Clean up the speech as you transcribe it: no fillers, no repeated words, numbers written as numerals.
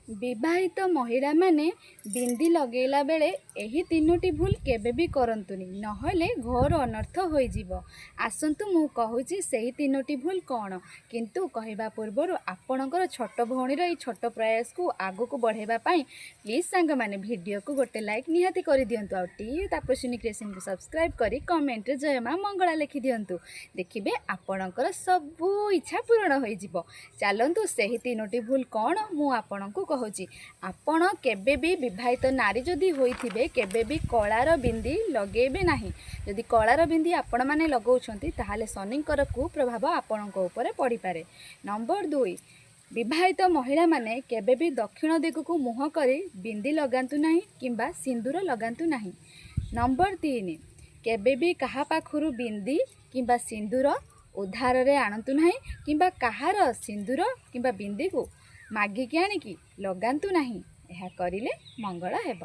ବିବାହିତ ମହିଳାମାନେ ବିନ୍ଦି ଲଗେଇଲା ବେଳେ ଏହି ତିନୋଟି ଭୁଲ କେବେ ବି କରନ୍ତୁନି, ନହେଲେ ଘୋର ଅନର୍ଥ ହୋଇଯିବ। ଆସନ୍ତୁ ମୁଁ କହୁଛି ସେହି ତିନୋଟି ଭୁଲ କ'ଣ। କିନ୍ତୁ କହିବା ପୂର୍ବରୁ ଆପଣଙ୍କର ଛୋଟ ଭଉଣୀର ଏଇ ଛୋଟ ପ୍ରୟାସକୁ ଆଗକୁ ବଢ଼ାଇବା ପାଇଁ ପ୍ଲିଜ୍ ସାଙ୍ଗମାନେ, ଭିଡ଼ିଓକୁ ଗୋଟେ ଲାଇକ୍ ନିହାତି କରିଦିଅନ୍ତୁ ଆଉ ଟି ତାପସ୍ୱିନୀ କ୍ରିଏସନ୍କୁ ସବସ୍କ୍ରାଇବ୍ କରି କମେଣ୍ଟରେ ଜୟ ମା ମଙ୍ଗଳା ଲେଖିଦିଅନ୍ତୁ। ଦେଖିବେ, ଆପଣଙ୍କର ସବୁ ଇଚ୍ଛା ପୂରଣ ହୋଇଯିବ। ଚାଲନ୍ତୁ, ସେହି ତିନୋଟି ଭୁଲ କ'ଣ ମୁଁ ଆପଣଙ୍କୁ କହୁଛି। ଆପଣ କେବେ ବି ବିବାହିତ ନାରୀ ଯଦି ହୋଇଥିବେ, କେବେ ବି କଳାର ବିନ୍ଦି ଲଗେଇବେ ନାହିଁ। ଯଦି କଳାର ବିନ୍ଦି ଆପଣମାନେ ଲଗାଉଛନ୍ତି, ତାହେଲେ ଶନିଙ୍କର କୁପ୍ରଭାବ ଆପଣଙ୍କ ଉପରେ ପଡ଼ିପାରେ। ନମ୍ବର 2, ବିବାହିତ ମହିଳାମାନେ କେବେ ବି ଦକ୍ଷିଣ ଦିଗକୁ ମୁହଁ କରି ବିନ୍ଦି ଲଗାନ୍ତୁ ନାହିଁ କିମ୍ବା ସିନ୍ଦୁର ଲଗାନ୍ତୁ ନାହିଁ। ନମ୍ବର 3, କେବେ ବି କାହା ପାଖରୁ ବିନ୍ଦି କିମ୍ବା ସିନ୍ଦୁର ଉଧାରରେ ଆଣନ୍ତୁ ନାହିଁ କିମ୍ବା କାହାର ସିନ୍ଦୁର କିମ୍ବା ବିନ୍ଦିକୁ ମାଗିକି ଆଣିକି ଲଗାନ୍ତୁ ନାହିଁ। ଏହା କରିଲେ ମଙ୍ଗଳ ହେବ।